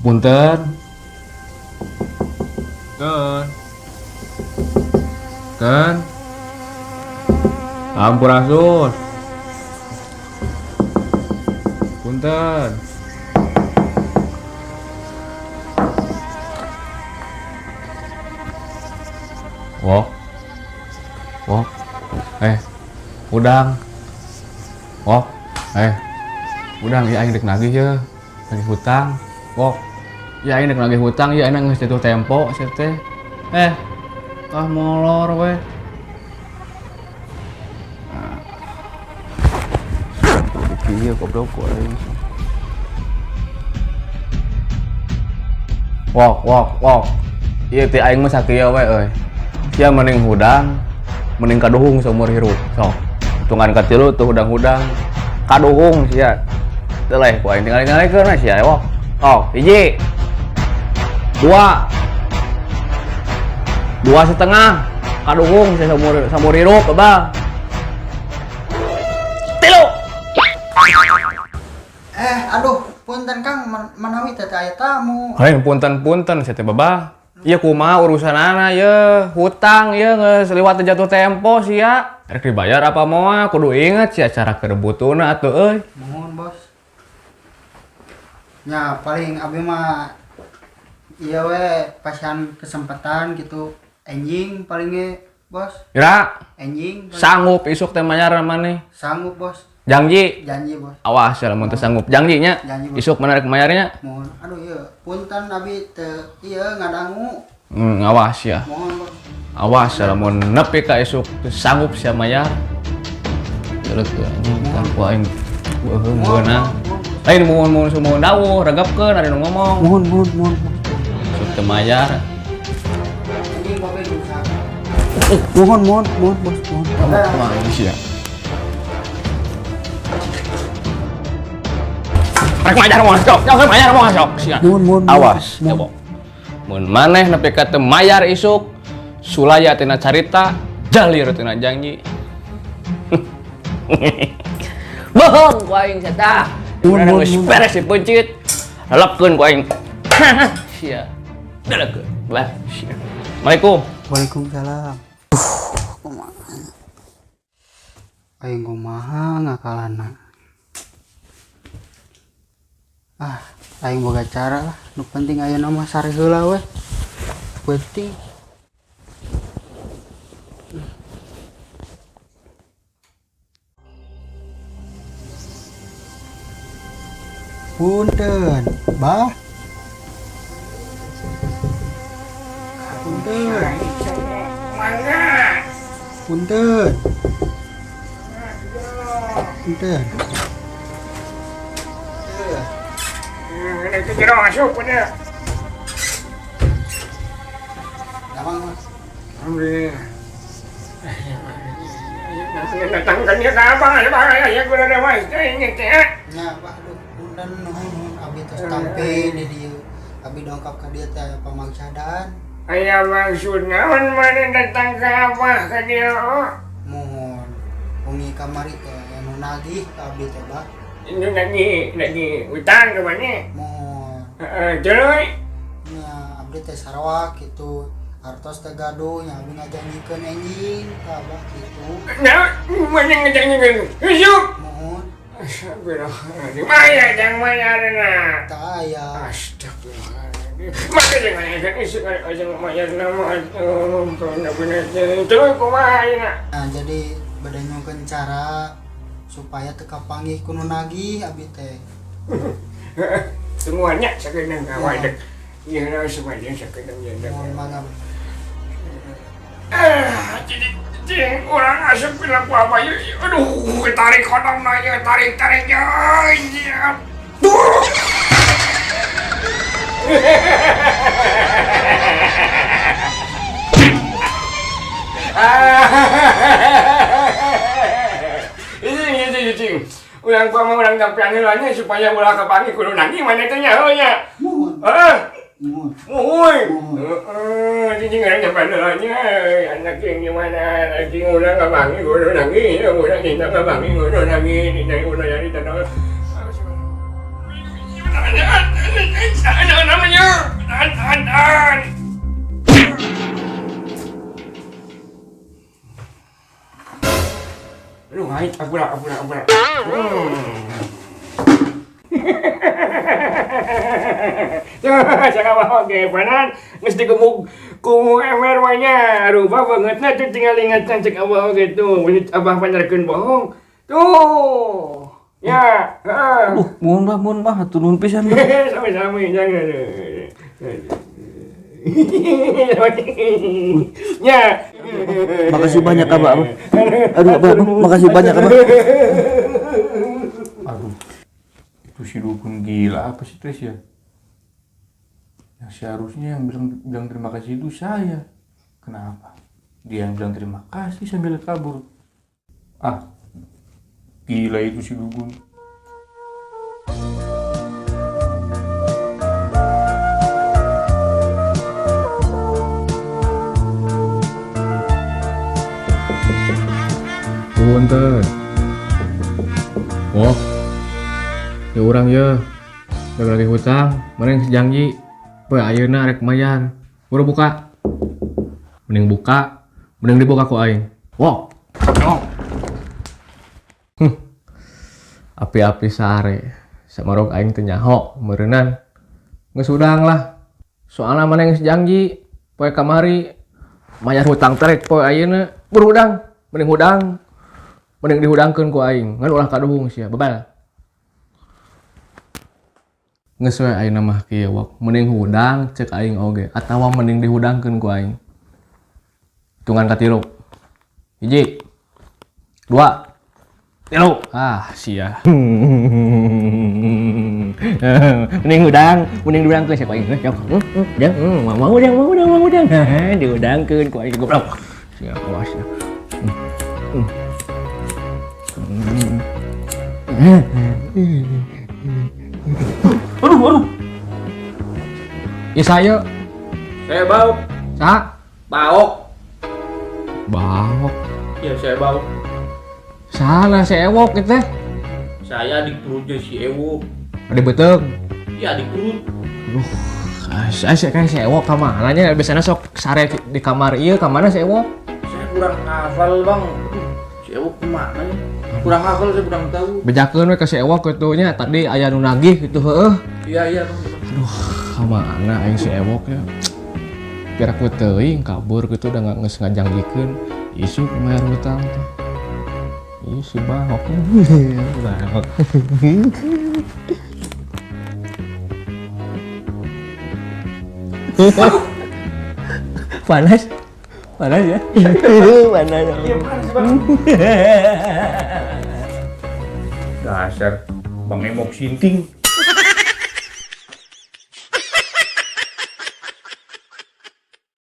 Punten. Ten. Ten. Sampurasun. Punten. Wok. Wok. Eh, udang. Wok. Eh. Udang ieu aing rek nagih ye. Nagih hutang. Wok. Ya aing rek nagih hutang, ya aing geus jatuh tempo sia teh. Eh. Ah molor we. Iya goblok ku aing. Wok, wok, wok. Ieu teh aing mah sakieu we euy. Sia mending hudang, mending kaduhung seumur hirup. Sok. Hitungan katilu tuh hudang-hudang. Kaduhung sia. Teu leh ku aing tinggal-tinggalikeun we sia wok. Oh, hiji. Dua. 2,5. Kaduhung sia seumur seumur hirup, Abah. Tilu. Eh, aduh, punten Kang, manawi teh aya tamu. Lain punten-punten sia teh Babah. Ieu kumaha urusanana ye, hutang ye geus liwat jatuh tempo sia. Rek dibayar apa moal kudu inget sia cara keur butuhna atuh euy. Mohon, Bos. Ya, paling abi mah iya we pasihan kesempatan gitu. Enjing paling ge, Bos. Ira Enjing paling. Sanggup isuk teh mayar maneh. Sanggup, Bos. Janji. Janji, Bos. Awas ya lamun teu sanggup. Janji nya. Janji, Bos. Isuk mana rek mayarnya? Mohon. Aduh iya, punten abi teu ieu ngadangu. Awas ya. Mohon, Bos. Awas ya lamun nepi ka isuk teu sanggup sia mayar. Terus anjing kan ku aing beuheung beunang. Lain muhun-muhun sumuhun dawuh, regepkeun ari nu ngomong. Mohon, mohon, mohon. Isuk teu mayar. Anjing babe dosa. Mohon, mohon, mohon, Bos, mohon. Kumaha sia. Rek mayar moal sok, rek mayar moal sok sia. Mohon, mohon, Awas, mohon. ya Bo. Mun maneh nepi ka teu mayar isuk, sulaya tina carita, jalir tina janji. Bohong ku aing sia tah. Mohon, Urang mohon, geus mohon. beres dipeuncit. Lepkeun ku aing. Sia. Delekeun. Bah, sia. Assalamualaikum. Waalaikumsalam. Kumaha. Aing kumaha ngakalana. Ah, aing boga cara lah. Nu penting ayeuna mah sare heula we. Penting. Punten, Bah. Punten. Punten. Punten. Itu jero asup punya. Damang, Mas. Alhamdulillah. Datang kan ya abang, ya bang, ya gua ada mas, inget ya. Nya, Bah, aduh, punten nuhun nuhun abi tos tampi di dieu. Abi dongkap ka dieu teh aya pamangsadan. Aya maksud naon mana datang ke abah ke dia? Mohon wengi kamari teh aya nu nagih ka abdi teh, Bah. Ini lagi utang ke mana? Mohon. Heeh, terus Nya abdi teh Sarawak gitu. Artos teh gaduh nya abdi ngajanjikeun enjing ka Abah gitu. Nah, mana ngejanjikan? Isuk. Mohon. Astagfirullahaladzim. Maya jangan mayar na. Teu aya. Astagfirullahaladzim. Maka jangan mayar isuk jangan mayar nama atuh. Bener terus kumaha ayeuna? Nah, jadi bade nyungkeun cara supaya teu kapanggih ku nu nagih abi teh. Semuanya sakedeung awak dek. Ieu na semuanya sakedeung ya. Mohon mangga. Eh, jadi jadi orang asup bilang apa ya? Aduh, tarik kodam ya, tarik tarik ya. Duh. Ini. Urang gua mau urang tampian heula supaya ulah kapanggih kudu nagih mana teh nya heuh nya. Mohon. Heeh. Mohon. Mohon. Heeh, cicing urang tampian heula nya. Anak yang gimana? Anjing urang kapanggih kudu nagih, urang cinta kapanggih kudu nagih, ninang urang jadi tanah. An an an. Aduh, ngait ampura ampura ampura. Cakap oge panan geus digemuk ku emer mah nya rubah bangetna tuh tinggal ingatan cek abah oge tuh abah panarkeun bohong tuh ya heeh. Aduh, mohon bah, hatur nuhun pisan bah. Sami-sami jangan ya. Makasih banyak abah, abah. Aduh, abah, abah, makasih banyak abah. Aduh, itu si dukun gila apa sih Tris ya? Yang seharusnya yang bilang, bilang terima kasih itu saya. Kenapa? Dia yang bilang terima kasih sambil kabur. Ah, gila itu si dukun. Punten. Oh, ya urang ya. Udah lagi hutang, mana yang janji. Poe ayeuna rek mayar. Buru buka. Mending buka, mending dibuka ku aing. Wow. Oh. Api-api sare. Samarog aing teu nyaho meureunnan. Geus hudang lah. Soalna mana yang janji poe kamari mayar hutang terek poe ayeuna. Buru hudang, mending hudang. Mending dihudangkeun ku aing. Ngan ulah kaduhung sia, bebal. Geus we ayeuna mah kieu wak. Mending hudang cek aing oge atawa mending dihudangkeun ku aing. Hitungan katilu. 1, 2, 3. Ah, sia. Mending hudang, mending dihudangkeun sia ku aing. Ya, mau hudang, mau hudang, mau hudang. Dihudangkeun ku aing goblok. Sia, awas ya. Aduh, aduh. Ya saya. Saya bau. Sa? Baok. Baok. Ya saya bau. Salah si Ewok itu. Saya adik perutnya si Ewok. Adik beteng. Iya adik perut. Aduh, saya kayak si Ewok ka mana nya biasanya sok sare di kamar ieu ka mana si Ewok? Saya kurang hafal, Bang. Aduh, si Ewok kemana ya? Kurang hafal, saya kurang tahu. Bejakeun we ka si Ewok kitu nya tadi aya nu nagih gitu heueuh. Iya, iya, Bang. Aduh, ka mana aing si Ewok ya? Biar aku teuing kabur gitu udah nggak geus ngajangjikeun isuk bayar hutang teh. Ih, si Baok. Baok. Panas. Panas ya? Panas. Iya, panas, Bang. Dasar Bang Emok sinting.